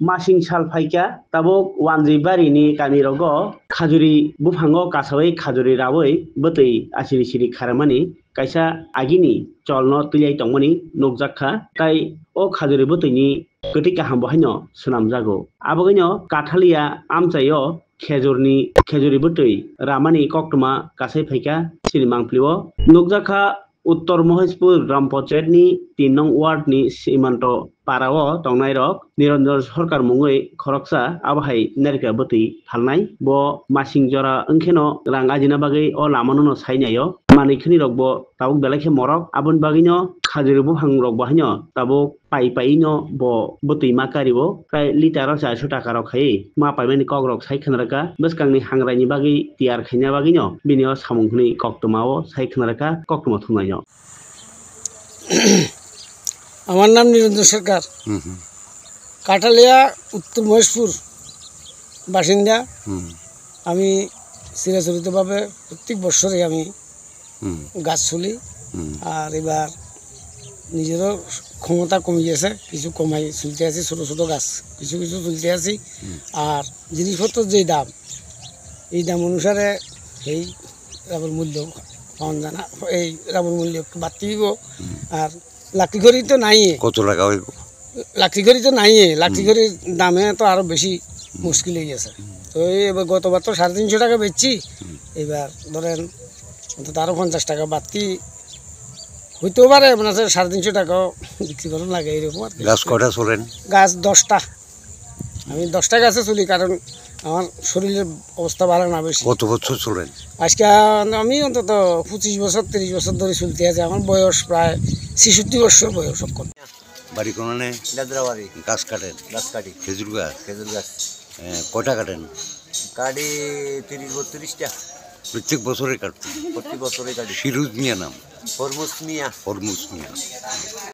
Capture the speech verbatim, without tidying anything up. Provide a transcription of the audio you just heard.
Masing sal phaikha, tabuk Wanjwi barini kamirogo khajuri buphango kasawi khajuri rawi bwtwi asiri siri kharamani kaisa agini cholno twilai tongmani nukjakha, tai o khajuri bwtwini kwtwi kaham bo haino swnamjago. Abogwino Kathalia amchaio khejurni, khejuri bwtwi ramani koktwma kasai phaikha chini mangpilio. Nukjakha Uttor Mohejpur Gram Panchayatni tin nong wardni Simanto parao tongnairok Niranjan Sarkar mungwi khoroksa abo hai narikra bwtwi phalnai. Bo masing jora wngkheno rang ajina bagwi o lamano no sainaio. Manwi khwnirokbo tabuk belai khe morok. Aboni bagwino khajuri buphangrokbo haino tabuk pai paino bo bwtwi ma kario, prai litero charso taka rok khai ma paimani kok rok sai khwnarwkha. Bwskangni hangrai ni bagwi tiyar khaina bagwino bini o samung hwnwi koktwma o sai khwnarwkha, koktwma thumnaino. আমার নাম নিরঞ্জন সরকার। হুম, হুম। কাঠালিয়া উত্তর মহেশপুর বাসিন্দা। হুম। আমি চিরাচরিতভাবে প্রত্যেক বছরই আমি হুম। গাছ তুলি। হুম। আর এবার নিজেরও ক্ষমতা কমে গেছে, কিছু কমাই তুলতে আছি ছোট ছোট গাছ, কিছু কিছু তুলতে আছি। হুম। আর জিনিসপত্রের যে দাম, এই দাম অনুসারে এই রাবার মূল্য পাওয়া যায় না, এই রাবার মূল্য একটু বাড়তি হইব। হুম। আর লাকড়ি খড়ি তো নাই। কত টাকা হইব? লাকড়ি খড়ি তো নাই, লাকড়ি হুম। খড়ির দামে তো আরো বেশি হুম। মুশকিল হয়ে গেছে। হুম। তো এই এবার গতবার তো সাড়ে তিনশো টাকা বেচছি, হুম। এবার ধরেন অন্তত আরো পঞ্চাশ টাকা বাড়তি হইতেও পারে, মানে আছে সাড়ে তিনশো টাকাও বিক্রি করা লাগে এরকম আর কি। গাছ কয়টা চলেন? গাছ দশটা। আমি দশটা গাছে চলি, কারণ আমার শরীরের অবস্থা ভালো না বেশি। কত বছর চলেন? আজকে আমি অন্তত পঁচিশ বছর, তিরিশ বছর ধরে চলতে আছে। আমার বয়স প্রায় ছেষট্টি বছর বয়স এখন। বাড়ি কোনানে? দাদরাবাড়ি। গাছ কাটেন? গাছ কাটি। খেজুর গাছ? খেজুর গাছ। এ, কয়টা কাটেন? কাটি তিরিশ বত্রিশটা। প্রত্যেক বছরে কাটতেন? প্রতি বছরে কাটি। ফিরোজ মিয়া নাম? হরমুজ মিয়া। হরমুজ মিয়া।